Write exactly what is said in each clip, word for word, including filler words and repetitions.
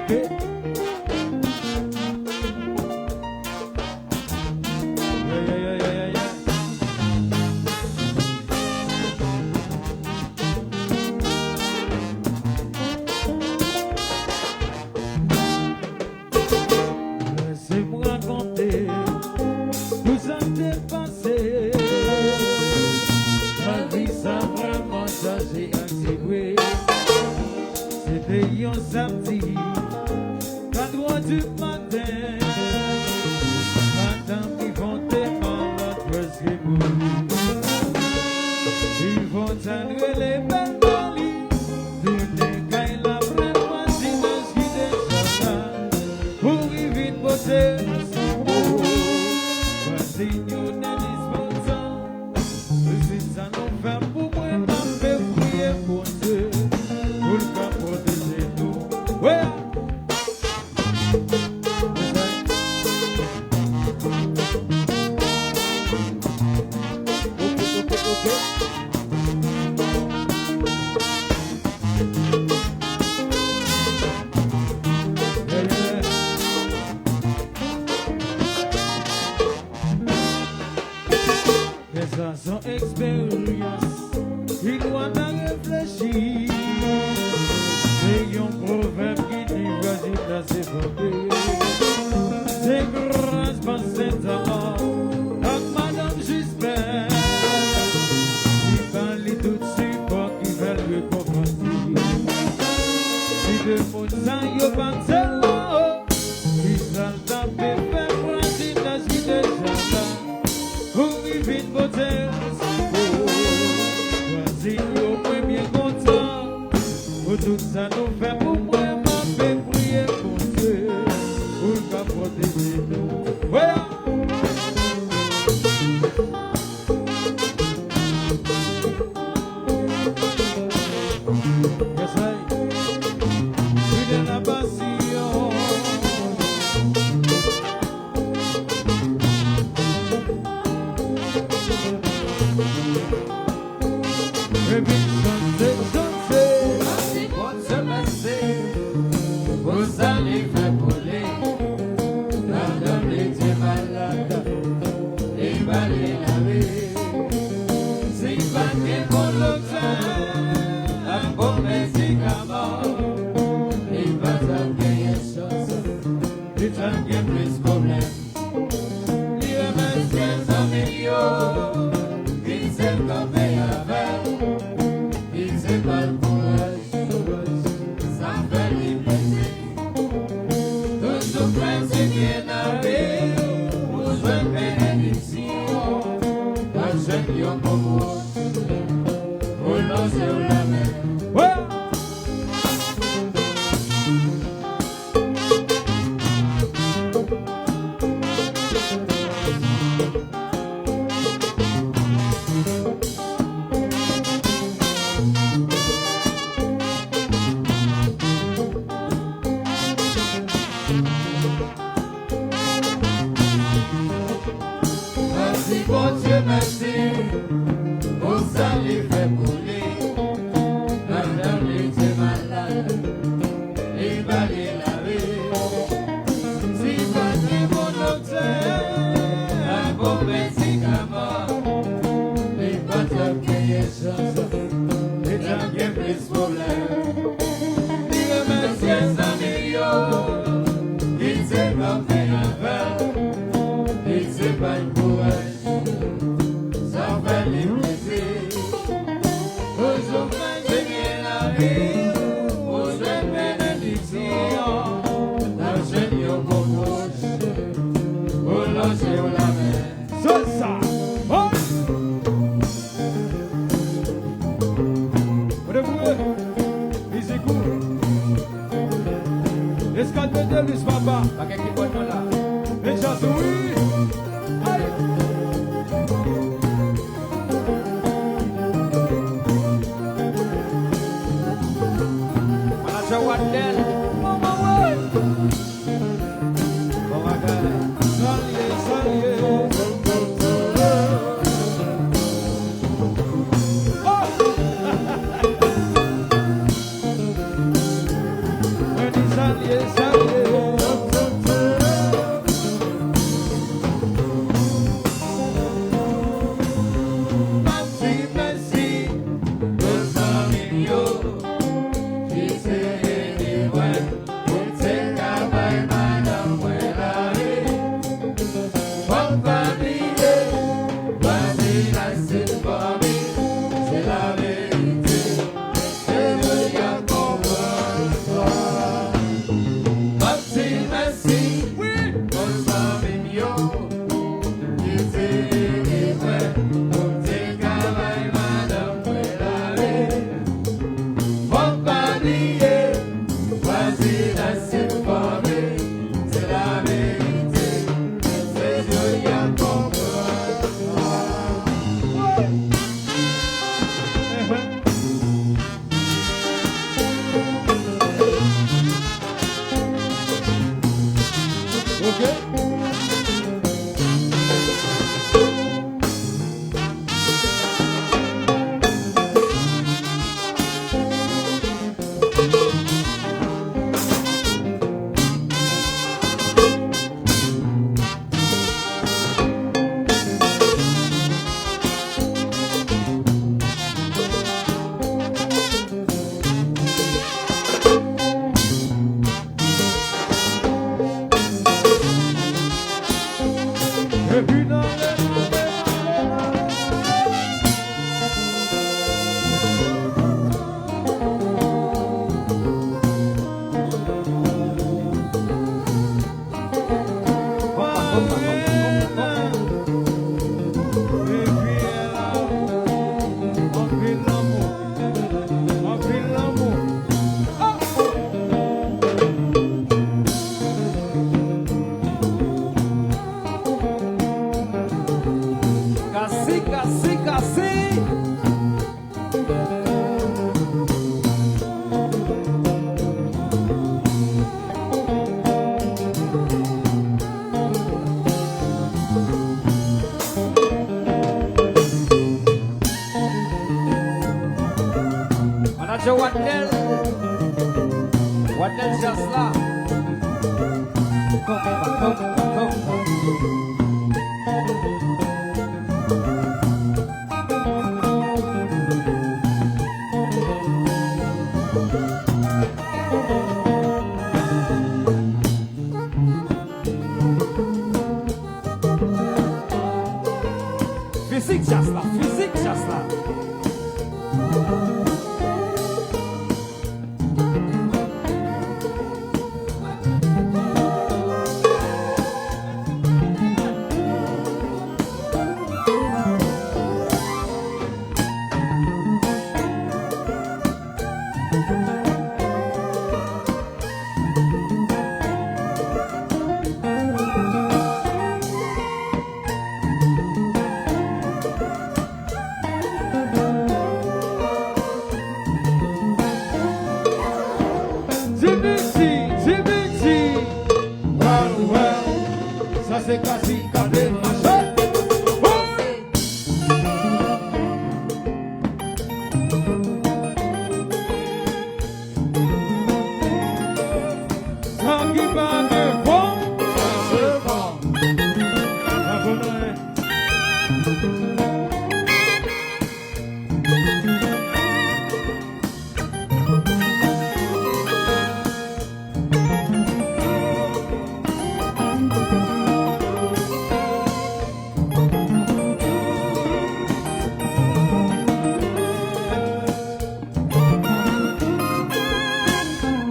Yeah, yeah, yeah, yeah, yeah, yeah. Lèse m rakonte tout sa k te pase. Lavi sa vrèman chaje ak se vre. Se te yon samdi, katr è di maten. Madanm Ivon te malad, prèske mouri. Ivon t al rele bèlmè li, tounen kay la, pran vwazinaj ki deja la. Kouri vin pote sipò. Vwazin yo nan dispoza. Se sa nou fè pou mwen, m ape priye Bondye pou l ka pwoteje nou. Wè! Ok, ok, ok. Yeah, yeah. Men sa se yon eksperyans ki dwe ta reflechi. Se yon pwovèb ki di vwazin nan se vòlè. Se gras Pansenta ak Madanm Jismè ki ba li tout sipò ki fè l rekonpanse. Si de moun sa yo pa t la, kisa l t ape fè vwazinaj ki deja la? Kouri vin pote sipò. Vwazin yo, mwen byen kontan pou tout sa nou fè pou mwen. M ape priye Bondye pou l ka pwoteje nou. Wè! Yes, I. Fidèl a Basyon. Epi chante, chante. Mèsi Bondye, mèsi pou sa li fè pou li. Madanm li te malad, li ba li lavi. Si pa t gen bon doktè ak bon medikaman, li pa t ap genyen chans, li t ap gen plis pwoblèm. Li remèsye zanmi l yo ki te kanpe avè l, ki te ba l kouraj. Sa fè li plezi. Toujou fè dibyen nan vi w pou jwenn benediksyon. Pa jwenn yon bon moun pou lonje w lamen. Mèsi Bondye, mèsi pou sa li fè pou li. Pandan li te malad, li ba li lavi. Si pa t gen bon doktè ak bon medikaman, li pa t ap genyen chans, li t ap gen plis pwoblèm. Li remèsye zanmi l yo ki te kanpe avè l, ki te ba l kouraj. Sa fè li plezi. Toujou fè dibyen nan vi w pou jwenn benediksyon. N ap jwenn yon bon moun pou lonje w lamen. Se sa. Oh! Kote pou yo? Mizik ou. Eskadre de Lus papa. Bagay ki bon nan la. Deja sou wi. Ay. Manager Wadnel. Manman, wi. Bon bagay. Salye, salye. Oh! Mwen di salye, Wadnel. Wadnel Jasla. Konpa, konpa, konpa. Fizik djaz la, fizik djaz la. Dimiti, Dimiti. Waw, waw. Sa se Kasi k ap demache. Sa ki pa gen fòm, se fòm. Pa fòm anyen.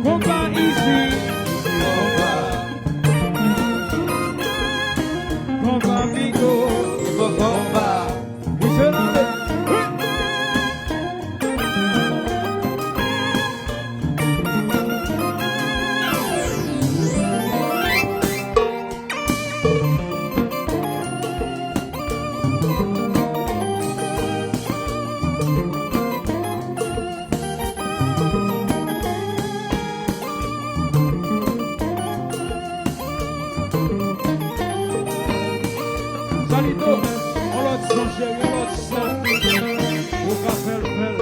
Konpa isi, konpa. Konpa Migo, konpa. Misye la, wi. Salito, yon lòt son, cheri, yon lòt son. Ou ka fè l, fè l.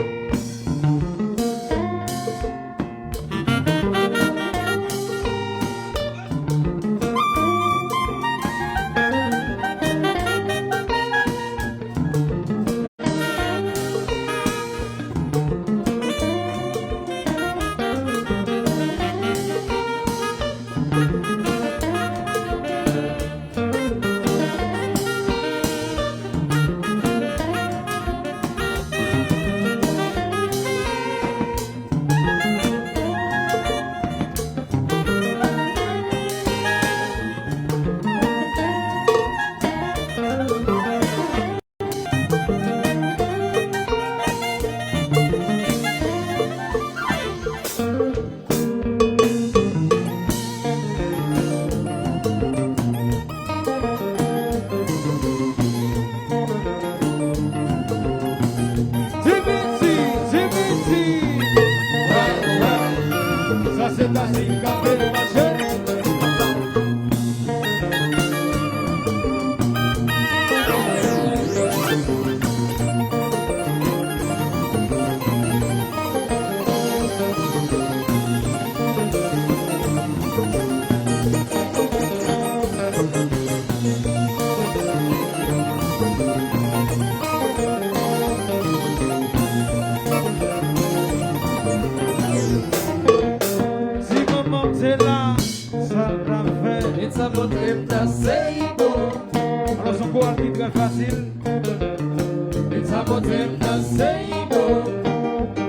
Dimiti, Dimiti. Sa se Kasi k ap demache. Si manman m te la, sa l t ap fè? Li t ap montre m danse bon. Alò, se yon koral ki trè fasil. Li t ap montre m danse bon.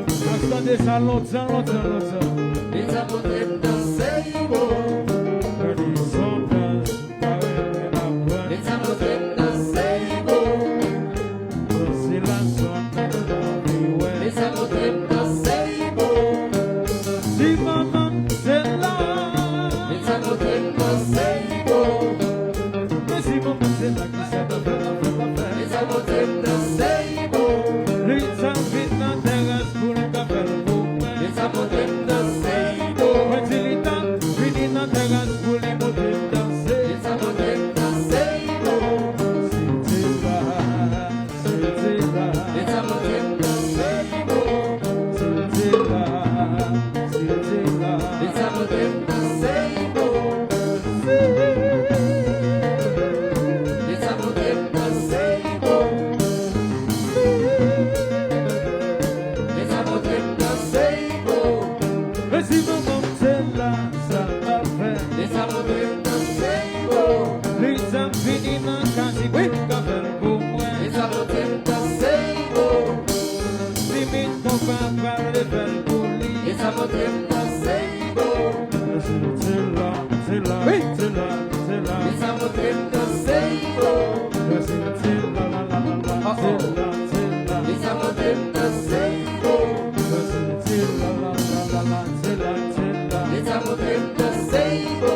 N ap tande sa lontan, lontan, lontan. Li t ap montre m danse bon. Li t ap montre m danse bon. Danse la sa m anvi wè. Li t ap montre m danse bon. Si manman m te la. Li t ap montre m danse bon. Men si manman m te la, kisa l t ap fè, t ap fè, t ap fè? Li t ap montre m danse bon. Li t ap vin nan teras pou l ka fè l pou mwen. Li t ap montre m danse bon. Mwen di li, "Tan, vini nan teras pou li montre m danse." Li t ap montre m danse bon. Si l te la, si l te la. Li t ap montre m danse bon. Si l te la, Pral leve l pou li. Li sa montre m danse ibo. Mèsi, se la, se la, wi, se la, se la. Li sa montre m danse ibo. Mèsi, se la, la, la, la, la, oh, se la, se la. Li sa montre m danse ibo. Mèsi, se la, la, la, la, la, se la, se la. Li sa montre m danse ibo.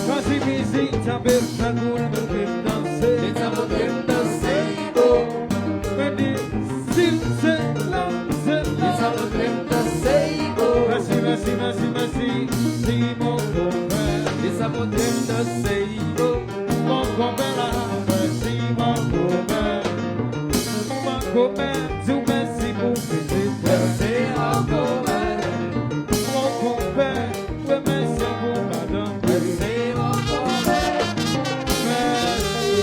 Chwazi mizik, tande sa koul, montre m danse. Li sa montre m danse ibo. Mwen di, si se la, se la. Li sa montre m danse ibo. Mèsi, mèsi, mèsi, mèsi, si mon konpè. Li sa montre m danse ibo. Mon konpè la, mèsi, mon konpè. Mon konpè, di w mèsi pou vizit. Mèsi, mon konpè. Mon konpè, remèsye pou madanm. Mèsi, mon konpè. Mèsi.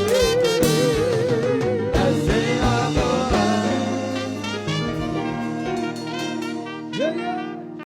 Mèsi, mon konpè. Yeah, yeah.